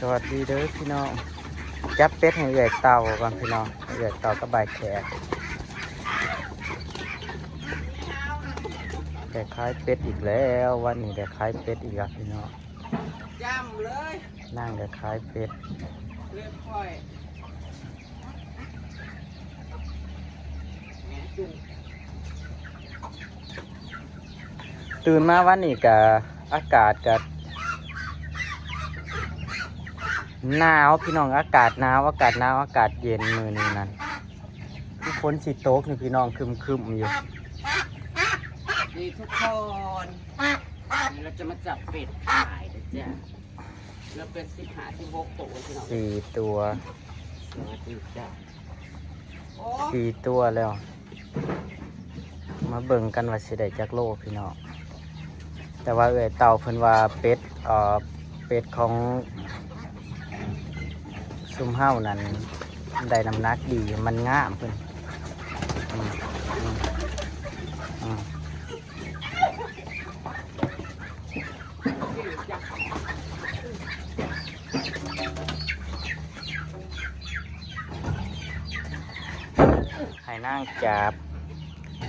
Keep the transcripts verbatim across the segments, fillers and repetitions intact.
สวัสดีเด้อพี่น้อง จับเป็ดให้เอื้อยเต่าก่อนพี่น้อง เอื้อยเต่ากับบ่าวแขก ได้ขายเป็ดอีกแล้ว วันนี้ได้ขายเป็ดอีกแล้วพี่น้อง จ้ำเลย นางได้ขายเป็ด เลือดค่อย ตื่นมาวันนี้กะอากาศกะหนาวพี่น้อง อากาศหนาว อากาศหนาว อากาศเย็นมื้อนี้นั่น คือฝนสิตกนี่พี่น้อง ครึมๆอยู่ นี่ทุกคนนี่เราจะมาจับเป็ดขายนะจ๊ะเราเป็นสิบห้าสิบหกตัวพี่น้อง สี่ตัว สวัสดีจ้ะ สี่ตัวแล้ว มาเบิ่งกันว่าสิได้จักโลพี่น้อง แต่ว่าเอื้อยเต่าเพิ่นว่าเป็ด เอ่อ เป็ดของซุมเฮานั้นได้น้ำหนักดี มันงามเพิ่น อืม อืม อืม ให้นางจับ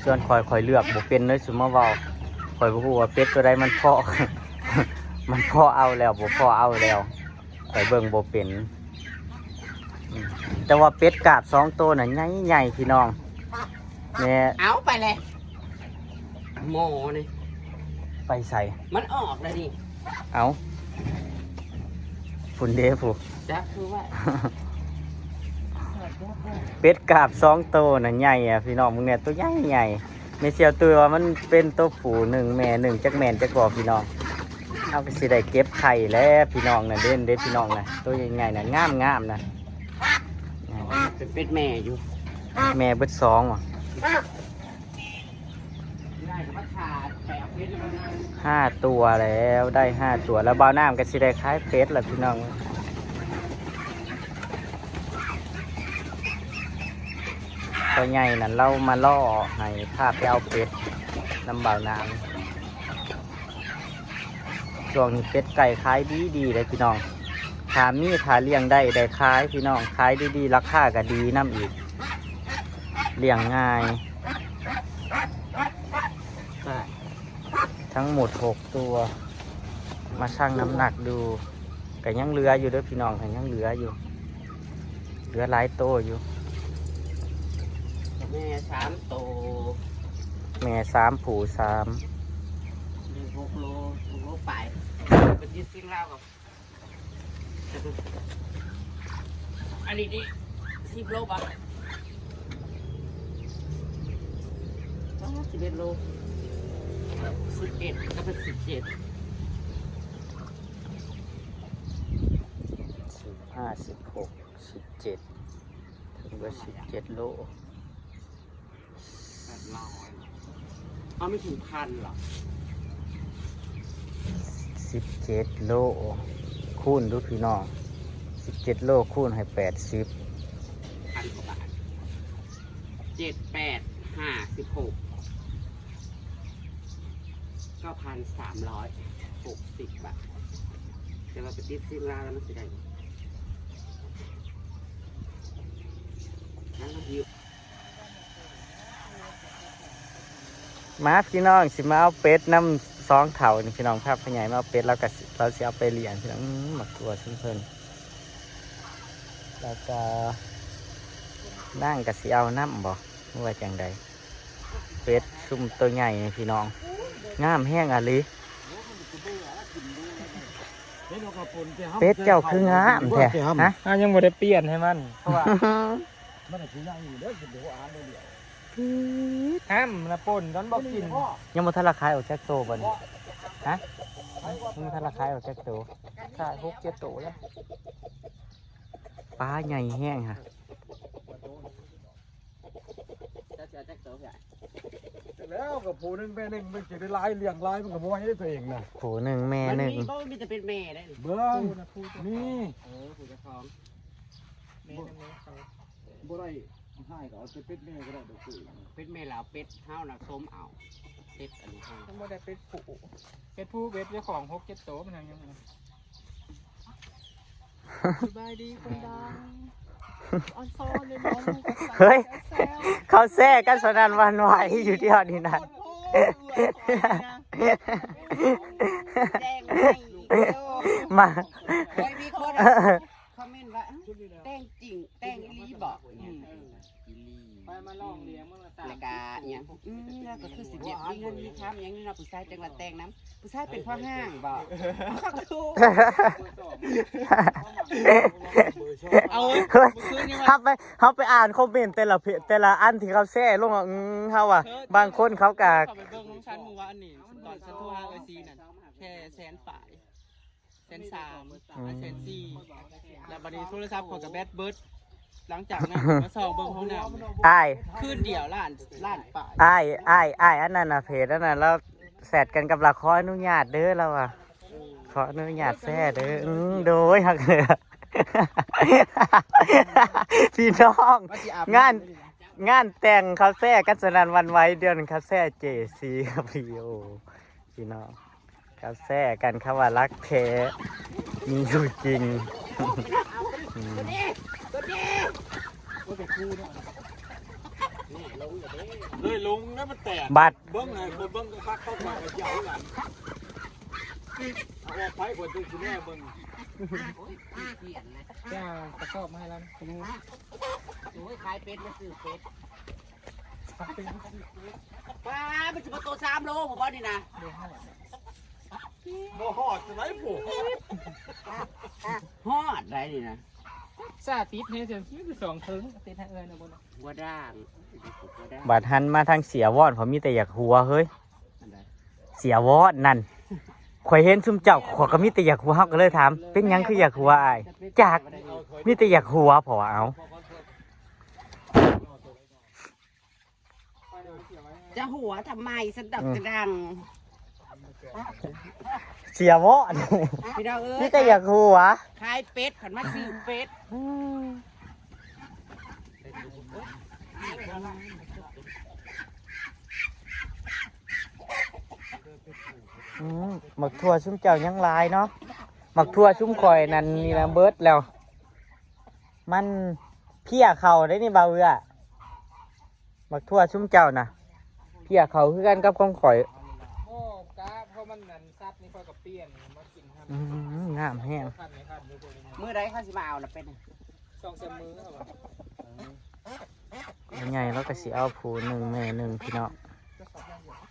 ส่วนข้อย ข้อยเลือกบ่เป็นเลย ซุมมาเว้า ข้อยบ่ฮู้ว่าเป็ดตัวใดมันเพาะ มันเพาะเอาแล้ว บ่เพาะเอาแล้ว ข้อยเบิ่งบ่เป็น อืม แต่ว่าเป็ดกาบสองตัวน่ะ ใหญ่ๆ พี่น้อง แม่ เอาไปเลยหมอนี่ ไปใส่ มันออกเลยนี่ เอา พุนเด้ผู้ จักคือว่า เป็ดกาบสองตัวน่ะ ใหญ่อะพี่น้อง มึงเนี่ย ตัวใหญ่ใหญ่ แม่เสี่ยวตุ้ยว่ามันเป็นตัวผู้หนึ่งแม่หนึ่ง จักแม่นจักบ่พี่น้อง เอาก็สิได้เก็บไข่แล้วพี่น้องน่ะ เด่นเด้พี่น้องน่ะ ตัวใหญ่ๆน่ะ งามๆน่ะ เป็นเป็ดแม่อยู่ แม่เบิดสองว่ะ ได้ก็มาถ่ายแปะเป็ดแล้วนะ ห้าตัวแล้ว ได้ห้าตัวแล้ว บ่าวน้ำก็สิได้ขายเป็ดแล้วพี่น้อง ตัวใหญ่นั่นเรามาล่อให้พาไปเอาเป็ดนำบ่าวน้ำ ช่วงนี้เป็ดไก่ขายดีดีเลยพี่น้อง ถ้ามี ถ้าเลี้ยงได้ ได้ขายพี่น้อง ขายดีดี ราคาก็ดีนำอีก เลี้ยงง่าย ทั้งหมดหกตัว มาชั่งน้ำหนักดู ก็ยังเหลืออยู่เด้อพี่น้อง ก็ยังเหลืออยู่ เหลือหลายโตอยู่ แม่สามโต แม่สามผู้สาม หนึ่งหกโลหกโลไปไปยึดซิ่งลาวกับอันนี้ดิสิบโลบาทสิบเอ็ดโลสิบเอ็ดก็เป็นสิบเจ็ด สิบห้า สิบหก สิบเจ็ด ถึงว่าสิบเจ็ดโล แปดร้อยเอาไม่ถึงพันหรอ สิบเจ็ดโล คูณดูพี่น้อง สิบเจ็ดโลคูณให้แปดสิบ พันกว่าบาทเจ็ดแปดห้าสิบหกก็พันสามร้อยหกสิบบาทแต่ว่าไปติดซิ่งลาวแล้วมันสิได้นั่นมันอยู่ มาพี่น้อง สิมาเอาเป็ดนำสองเฒ่านี่พี่น้อง พาพ่อใหญ่มาเอาเป็ด แล้วก็สิ เราสิเอาไปเลี้ยงพี่น้อง อืม หมากตัวเพิ่นๆ แล้วก็นางก็สิเอานำบ่ ว่าจังใด เป็ดซุมตัวใหญ่นี่พี่น้อง งามแฮงอะลี เป็ดเจ้าคืองามแท้ ฮะ อ่ะยังบ่ได้เปลี่ยนให้มัน เพราะว่า มันคือยังอยู่เด้อกินเดี๋ยวอ่านเดี๋ยว ห้ามนะป่นตอนบอกกิน ยังบ่ทันละขายออกจากโตบ่นี่ ฮะ ยังบ่ทันละขายออกจากโต ขายหกเจ็ดโตแล้ว ปลาใหญ่แฮงฮะ จะเสียจักโตใหญ่ แล้วกับผู้หนึ่งแม่หนึ่งมันจะได้หลายเลี้ยงหลายมันก็บ่ไหวได้ตัวเองนะ ผู้หนึ่งแม่หนึ่ง มันมีก็มีแต่เป็นแม่ได้นี่ เบิ่งนี่ เออผู้เจ้าของ แม่นำแม่เขา บ่ได้ให้ก็เอาแต่เป็ดแม่ก็ได้ดอกคือ เป็นแม่ลาวเป็ดเฮานะส้มเอาเป็ดอันนี้เฮา มันบ่ได้เป็นผู้เป็นผู้เป็นเจ้าของหกเจ็ดโตมันยังยัง สบายดีคนดัง ออนซอนเลยเนาะ เฮ้ย เขาแซ่กันสนั่นหวั่นไหวอยู่ที่ฮอดนี่นะ โคตรโหดเลยนะ แจ้งให้อีกแล้ว มา โอ้ย มีคนคอมเมนต์ว่า แต่งจริง แต่งอีหลีบอก อืม ไปมาลองเลี้ยงเมื่อละสาม แล้วก็ สิบ เนี่ย อืม แล้วก็คือสิเดียมีเงินมีคำอย่างนี้เนาะ ผู้ชายจังหวัดแต่งน้ำ ผู้ชายเป็นพ่อห้างบอก เอา เฮ้ย เมื่อคืนนี้ว่า เขาไปเขาไปอ่านคอมเมนต์แต่ละเพจแต่ละอันที่เขาแซ่ลงอ่ะ อืมเขาว่า บางคนเขากะ เขาไปเบิ่งของฉันเมื่อวานนี่ ตอนฉันโทรหาเอ้ยซีนั่น แค่แสนปลาย แสนสาม อืม แสนสี่ แล้วบัดนี้โทรศัพท์ข้อยก็แบตเบิด หลังจากนั้นมาส่องเบิ่งห้องน้ำ อ้าย คืนเดียวล้าน ล้านปลาย อ้าย อ้าย อ้าย อันนั้นน่ะ เพจอันนั้น แล้วแชทกันกับเรา ขออนุญาตเด้อ เราอ่ะ ขออนุญาตแซ่เด้อ อืม โดยฮักเลย พี่น้อง ว่าสิอาบน้ำ งาน งานแต่งเขาแซ่กันสนั่นหวั่นไหว เดี๋ยวนี้เขาแซ่เจซีครับพี่โอ พี่น้อง เขาแซ่กัน เขาว่ารักแท้ มีอยู่จริง อืม เลยลงแล้วมันแตก บัด เบิ่งไงคนเบิ่งก็คักเข้ามากันยาวหลัง เอาออกไปคนตึงสิแน่เบิ่ง จ้ากระสอบมาให้แล้ว โอ้ย ขายเป็ดมาซื้อเป็ด ป้า มันสิมาโตสามโลผมว่านี่นะ บ่ฮอดจะไหนผม ฮอดได้นี่นะ ซาติดให้เสียงมีแต่สองเทิง ติดให้เอิ้นเอาบ่ล่ะ หัวด่าง หัวด่าง บัดหันมาทางเสียวอด เขามีแต่อยากหัวเฮ้ย อันใด เสียวอดนั่น ข่อยเห็นซุมเจ้า ข่อยก็มีแต่อยากหัว เฮาก็เลยถาม เป็นหยังคืออยากหัวอ้าย จัก มีแต่อยากหัว เพราะว่าเอา จะหัวทำไม สะดัก อืม สะดัง เสียวอด พี่น้องเอ้ย มีแต่อยากหัว ขายเป็ด ผันมาซื้อเป็ด อืม อืม หมากถั่วซุมเจ้ายังหลายเนาะ หมากถั่วซุมข่อยนั่นนี่นะเบิดแล้ว มันเพี้ยเข้าได้นี่บ่าวเอื้อ หมากถั่วซุมเจ้าน่ะ เพี้ยเข้าคือกันกับของข่อย โอ้ กะเพราะมันนั่นสัตว์นี่ข้อยก็เปลี่ยนมากินครับ อืม งามแฮง คันนี่คันอยู่พวกนี้ มื้อใดเขาสิมาเอาน่ะเป็น สองสามมื้อครับ ยังไงเราก็สิเอาผู้หนึ่งแม่หนึ่งพี่น้อง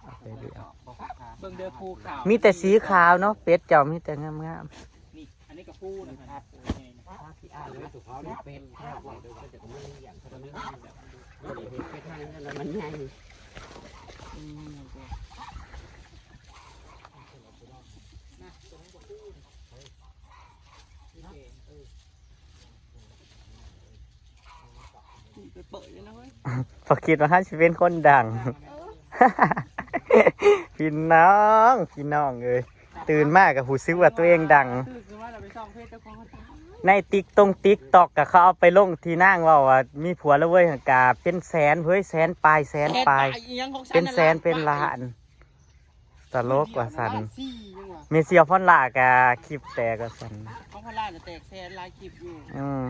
เอาไปเลี้ยง เบิ่งเด้อภูเขา มีแต่สีขาวเนาะ เป็ดเจ้ามีแต่งามๆ นี่ อันนี้ก็ภูนะครับ ที่อ่านนะสุขเขาเนี่ยเป็นข้าวเดียวก็จะไม่อย่างเขาไม่แบบมันใหญ่ ไปเปิดเลยนะเว้ย พอคิดว่าท่านสิเป็นคนดัง พี่น้อง พี่น้องเอ้ย ตื่นมาก็รู้สึกว่าตัวเองดัง ตื่นขึ้นมาแล้วไปส่องเพจเจ้าของ ในติ๊กตงติ๊กต็อกก็เขาเอาไปลงที่นางเว้าว่ามีผัวแล้วเว้ย กะเป็นแสนเฮ้ย แสนปลาย แสนปลาย แสนปลายอีหยังของฉัน เป็นแสน น่ะ เป็นล้าน ตลกว่าซั่น ล้านสี่ยังวะ เมเซียพรหลากะคลิปแตกว่าซั่น ของพรหลาน่ะแตกแสนหลายคลิปอยู่ อืม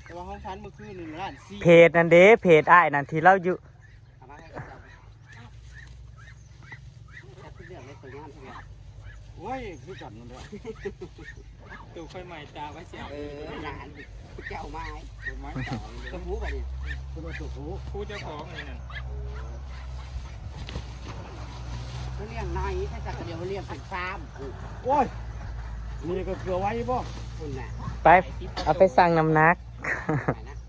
แต่ว่าของฉันเมื่อคืนนี่ล้านสี่ เพจนั่นเด้ เพจอ้ายนั่นที่เราอยู่ เอามาให้เขาจับ จับทุกเรื่องเลย สวยงามทุกอย่าง โอ้ย คือกันนั่นแหละ ตัวค่อยใหม่ตาไว้เสีย เออ หลาน เจ้าไม้ ต้นไม้เก่าเลย กระพู้บ่ดิ คุณเอาตัวผู้ ผู้เจ้าของเลยนั่น เขาเลี้ยงใน ถ้าจักเดียวเขาเลี้ยงเป็นฟาร์ม โอ้ย นี่ก็เกลือไว้บ่ คุณน่ะ ไป เอาไปสั่งน้ำหนัก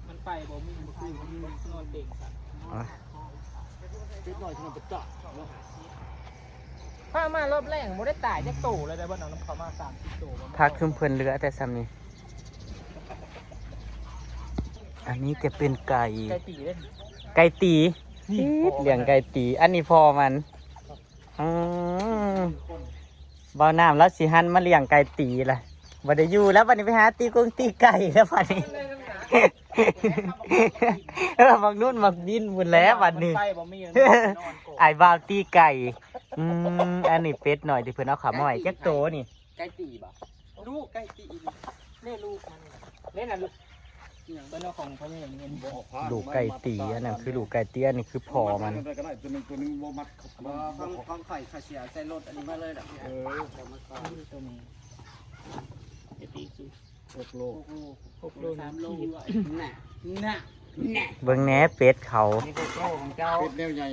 มันไปบ่มี มันคือมันนอนเต็งกัน อ๋อ ติดหน่อยที่มันไปเจาะเนาะ พามารอบแรกบ่ได้ตายจักโตเลย แต่ว่าเอาน้ำเขามาสามสิบโต ผักซุมเพิ่นเหลือแต่ซ้ำนี่ อันนี้จะเป็นไก่ ไก่ตีเด้ ไก่ตี นี่ เลี้ยงไก่ตี อันนี้พ่อมัน อืม เบาน้ำแล้วสิหันมาเลี้ยงไก่ตีล่ะ บ่ได้อยู่แล้วบัดนี้ ไปหาตีกงตีไก่แล้วบัดนี้ เออ บักนุ่นบักดินบุญแล้วบัดนี้ ไปบ่มี ไอ้บ่าวตีไก่ อืม อันนี้เป็ดหน่อยที่เพิ่นเอาเขามาไว้จักโตนี่ ไก่ตีบ่ ลูกไก่ตีนี่ นี่ลูกมันนี่นะเล่นนะลูก เปิ้นเอาของพ่อใหญ่เงิน ลูกไก่ตีอันนั้นคือลูกไก่ตีอันนี้คือพ่อมัน ตัวใดก็ได้ตัวหนึ่งตัวหนึ่งบ่มัด บ่ของของข่อยเขาเสียใส่รถอันนี้มาเลยดอก เออ เอามาก่อน ตัวนี้ ไอ้ปีกสู หกโล หกโล สามโลน่ะน่ะน่ะ เบิ่งแหน่เป็ดเขา นี่หกโลของเจ้า เป็ดแนวใหญ่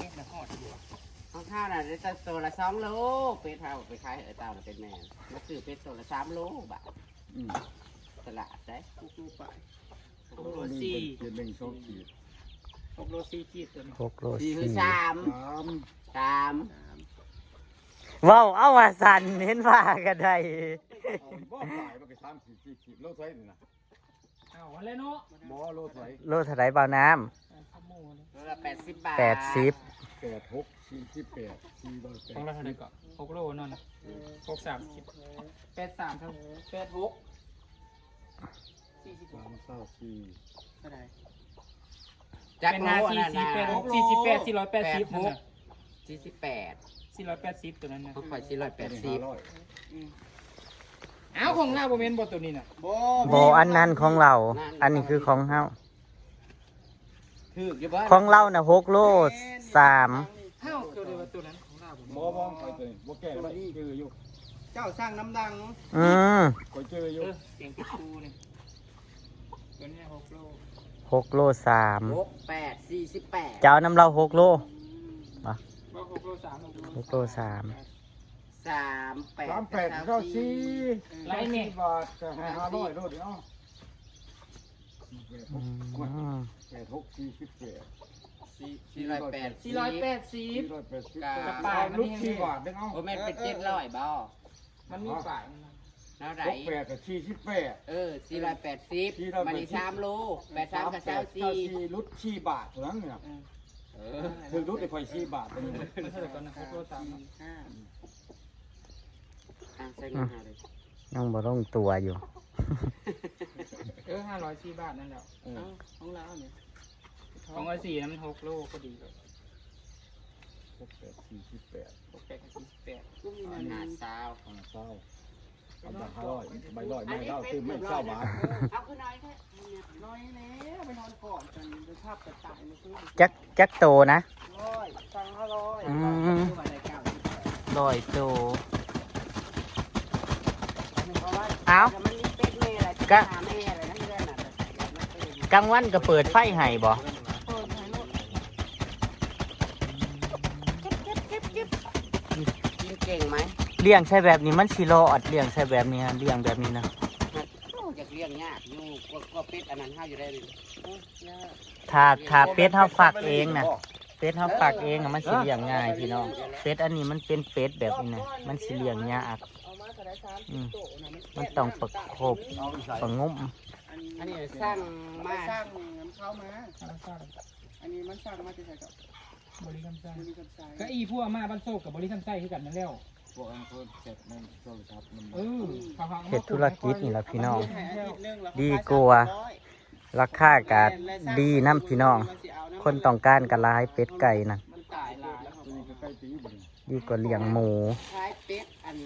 นี่นะฮอดอยู่ ของข้าวน่ะได้ตัวละสองโลเป็ดเท่าไปขายเออเต่าน่ะเป็นแม่มาซื้อเป็ดตัวละสามโลบาท อืม ตลาดได้ หกโลไป หกโลสี่ เจ็ดหนึ่งสองขีด หกโลสี่ขีดตัวนี้ หกโล สี่หรือ สี่ สาม สาม สาม เว้าเอาว่าสั่นเห็นว่าก็ได้ บ่ขายมันก็สามขีดสี่ขีดโลเท่าไหร่นี่นะ เอาอะไรเนาะ บ่โลเท่าไหร่ โลเท่าไหร่บ่าวน้ ขโมย โลละแปดสิบบาท ำแปดสิบ แปดหกสี่สิบแปดสี่ร้อยแปด ของเราเท่าไหร่ก็หกโลนั่นน่ะหกสามสิบแปดสามเท่าไหร่แปดหกสี่สิบ สามเศร้าสี่ เท่าไหร่ จัก เป็น โล ห้า อัน สี่ นั้น สี่ นะ แปดหกสี่สิบแปดสี่ร้อยแปดสิบ แปดหก นั่นน่ะสี่สิบแปด สี่ร้อยแปดสิบตัวนั้นนะ ของข่อยสี่ร้อยแปดสิบ ห้าร้อย อ้าวของหน้าโมเมนต์บอตัวนี้น่ะ บ่ บ่อันนั้นของเรา อันนี้คือของเฮา ถืออยู่บ้าน ของเราน่ะหกโลสาม อ้าวตัวเดียวกับตัวนั้นของหน้าผม บ่บ่ไปตัวนี้บ่แก่แล้วเจออยู่ เจ้าสร้างน้ำดัง อืม คอยเจออยู่ เออเสียงกระตูนี่ตัวนี้หกโล หกโลสาม หกแปดสี่สิบแปด เจ้าน้ำเราหกโล ว่าหกโลสาม หกโลสาม สามแปด สามแปดเก้าสี่ ไล่เนี่ย บาทก็ให้ห้าร้อยโลดเนาะ อืม แปดหกสี่สิบแปด สี่สี่ร้อยแปด สี่ร้อยแปดสิบ สี่ร้อยแปดสิบ กระป๋ามัน ลุกสี่บาทเด้อเอา โอ้แม่นเป็นเจ็ดร้อยบ่ มันมีฝ่ายมันนะ เท่าไหร่ หกแปดกับสี่สิบแปด เออสี่ร้อยแปดสิบ สี่ร้อยแปดสิบ มันนี่สามโลแปดสามกับสามสี่ ลุกสี่บาทเท่านั้นเนี่ย อืม เออ ถึงลุกได้คอยสี่บาทเท่านั้น มันเท่าไหร่ก่อนนะหกโลสาม ห้าอ่ะใส่เงินหาเลย ยังบ่ลงตัวอยู่ เออห้าร้อยสี่บาทนั่นแหละ เออ ของเราเนี่ย ของไอ้สี่นั้นมันหกโลก็ดีเลย หกแปดสี่สิบแปด หกแปดกับสี่สิบแปด ก็มีหน้าซาว อ่าเศร้าเอาบาทห้าร้อยใบร้อยไม่เล่าซื้อไม่เศร้าบาท เอาคือน้อยแค่น้อยแล้วไปนอนก่อนจนสภาพจะตายมันคือ จักจักโตนะ ร้อยสองร้อย อืม คือว่าได้เก้าสิบแปด ร้อยโต หนึ่งร้อย เอ้า แล้วมันมีเป็ดแม่อะไร กะ หาแม่อะไรนั่นเรื่องน่ะ กลางวันก็เปิดไฟให้บ่ กินเก่งไหม เลี้ยงใส่แบบนี้มันสิรอด เลี้ยงใส่แบบนี้ฮะ เลี้ยงแบบนี้นะ โอ้อยากเลี้ยงยากอยู่กลัวกลัวเป็ดอันนั้นห้าอยู่ได้เลย ถ้าถ้าเป็ดเฮาฟักเองนะ เป็ดเฮาฟักเองน่ะมันสิเลี้ยงง่ายพี่น้อง เป็ดอันนี้มันเป็นเป็ดแบบนี้นะ มันสิเลี้ยงยาก เอามาเท่าไหร่สาม อืม โตนะมัน มันต้องประคบประงม อันนี้สร้างมา สร้างน้ำเข้ามา อันนี้มันสร้างมาจะใส่กับบริคำไส้ บริคำไซ ก็อีพวกมาบ้านโซกกับบริคำไส้คือกันนั่นแล้ว พวกอันเขาแจกนั่นโทรศัพท์มัน เออเขาหา เฮ็ดธุรกิจนี่ล่ะพี่น้อง ให้อาทิตย์หนึงแล้ว ดีกว่า ราคาก็ดีนำพี่น้อง คนต้องการก็หลายเป็ดไก่นั่น มันตายหลาย ตัวนี้ก็ใกล้ตีอยู่บ่นี่ ดีกว่าเลี้ยงหมู ขายเป็ดอัน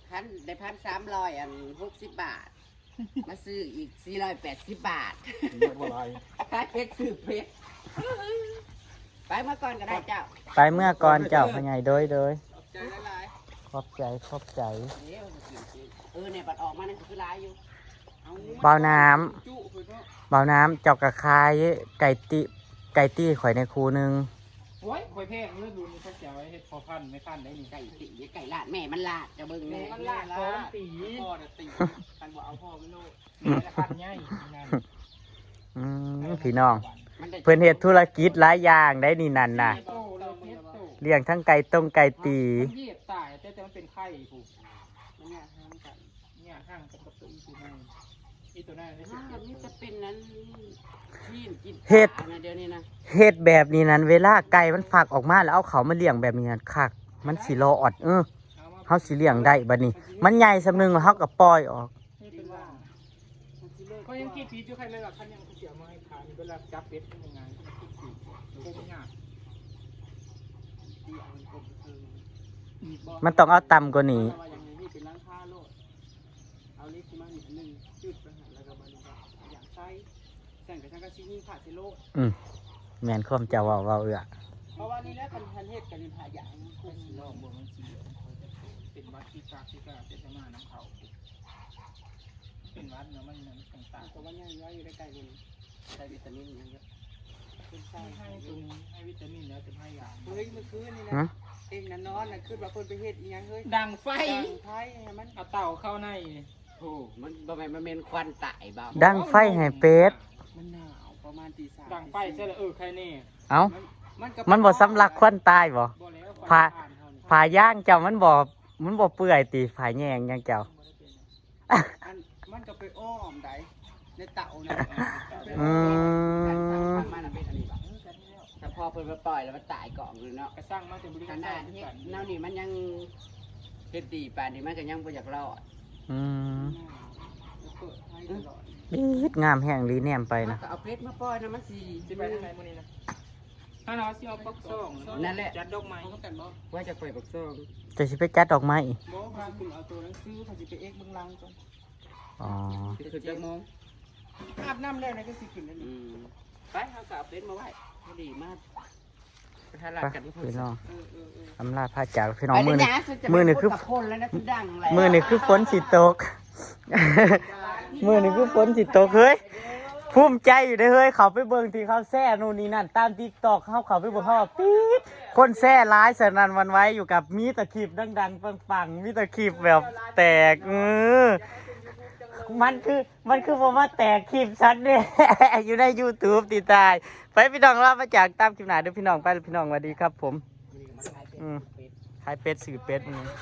พันได้พันสามร้อยอันหกสิบบาท มาซื้ออีกสี่ร้อยแปดสิบบาท เยอะกว่าหลาย ขายเป็ดซื้อเป็ด ไปเมื่อก่อนก็ได้เจ้า ไปเมื่อก่อนเจ้าพ่อใหญ่โดยโดย ขอบใจหลาย ขอบใจขอบใจ ๆเดี๋ยวมากินกินเออเนี่ยบัดออกมานั่นคือหลายอยู่เอา บ่าวน้ำ จุเพิ่นเนาะ บ่าวน้ำเจ้าก็ขายไก่ติไก่ตีข่อยในคู่หนึ่ง โอ้ยข่อยแพงเลยดูนี่เขาจะเอาไว้เฮ็ดพอพันธุ์ไม่พันธุ์ได้นี่ ไก่ตีไก่ลาดแม่มันลาดจะเบิ่ง แม่ แม่ มันลาดพ่อมันตี พ่อน่ะตีคันบ่เอาพ่อมันโลด แม่ละพันธุ์ใหญ่นั่น อืมพี่น้อง มันได้ เพิ่นเฮ็ดธุรกิจหลายอย่างได้นี่นั่นน่ะ โตเลยเฮ็ดโต เลี้ยงทั้งไก่ตรงไก่ตี มันเหยียบตายแต่แต่มันเป็นไข่ผู้ มันเนี่ยห้ามกัน เนี่ยห่างกับประตูอีตัวนั้นอีตัวนั้นได้ อ่า เจ็ด นี่ ตัว จะเป็นนั้นที่กิน เฮ็ด ปลานะเดี๋ยวนี้นะ เฮ็ดแบบนี้นั้นเวลาไก่มันฟักออกมาแล้วเอาเขามาเลี้ยงแบบนี้นั้นคัก มันสิรอดเออ เอามา เฮาสิเลี้ยงได้บัดนี้ มันใหญ่สำนึงแล้วเฮาก็ปล่อยออก เฮ็ดเป็นว่าก็ยังคิดผิดอยู่ใครเลยว่าคันยังเสียมาให้ขายเวลาจับเป็ดเป็นยังไงคิดผิดโคตรยาก มันต้องเอาต่ำกว่านี้ ว่าอย่างนี้เป็นร้านค้าโลด สั่งกับช่างกะสิยิงผ่าสิโลด อืมแม่นความเจ้าเว้าเว้าเอื้อ เพราะว่านี่แหละคันคันเฮ็ดกันนี่ผ่าอย่างนี้ ข้อยสิลองเบิ่งมันสิเหลืองข้อยจะเป็นหวัดที่กากที่กากแต่จะมาน้ำเขาเป็นหวัดเนาะมันมันต่าง แต่ว่ายังย้อยอยู่ได้ไกลเลย ๆใช้วิตามินยังเยอะ เป็นไส้ ให้ตัวนี้ให้วิตามินแล้วจะให้ยา เฮ้ยเมื่อคืนนี่นะ ฮะ เองนะนอนนะคือว่าเพิ่นไปเฮ็ดอีหยังเฮ้ย ดังไฟ ดังไฟให้มัน เอาเต่าเข้าในโอ้มันบ่แม่นมันเป็นควันตายบ่ ดังไฟให้เป็ด มันหนาวประมาณตีสาม ดังไฟใช่เลยเออใครแน่ เอ้า มันก็ มันบ่สำลักควันตายบ่ บ่แล้ว ผ้า อ่านเท่านี้ ผ้ายางเจ้ามันบ่มันบ่เปื่อยติผ้าแยงหยังเจ้า อันมันก็ไปอ้อมได้ในเต่านะ อืม มันเป็นอันนี้บ่เฉพาะเพิ่นมาปล่อยแล้วมันตายกองเลยเนาะ กระสั่งมาแต่บริ ข ษัท นาดเฮ็ดแนวนี้มันยังเฮ็ดดีปานนี้มันก็ยังบ่อยากรอด อืม เปิดไฟตลอด เฮ็ดงามแฮงลีแนมไปนะ ก็เอาเป็ดมาปล่อยนะมันสิ สิไปทางไหนมื้อนี้นะถ้าเราสิเอาปักซอง นั่นแหละ จัดดอกไม้ เขากันบ่ ว่าจะปล่อยบักซอง จะสิไปจัดดอกไม้อีก บ่เขาสิขึ้นเอาตัวหนังสือเขาสิไปเอ็กเบิ่งลังก่อน อ๋อ สิขึ้นจักโมง อาบน้ำแล้วนะก็สิขึ้นแล้ว อื นี่ มไปเฮาก็เอาเป็ดมาไว้พอดีมากไปหาหลักกันที่ พี่น้อง เออเออเออ อำลาพระจากพี่น้องมื้อนี้ ไป มื้อนี้คือ คนแล้วนะสิดังอะไร มื้อนี้คือฝนสิตก มื้อนี้คือฝนสิตกเฮ้ย ภูมิใจอยู่เด้อเฮ้ย เขาไปเบิ่งที่เขาแซ่นู่นนี่นั่นตาม TikTok เขาเขาไปเบิ่งเขาว่าปี๊ดคนแซ่หลายสนั่นหวั่นไหวอยู่กับมีแต่คลิปดังๆปังๆมีแต่คลิปแบบแตกเออมันคือมันคือบ่มาแตกคลิปฉันเนี่ย อยู่ใน YouTube ติดตาย ไปพี่น้องลาพระจากตามคลิปหน้าเด้อพี่น้องไปพี่น้องสวัสดีครับผม อืมขายเป็ดซื้อเป็ดมื้อนี้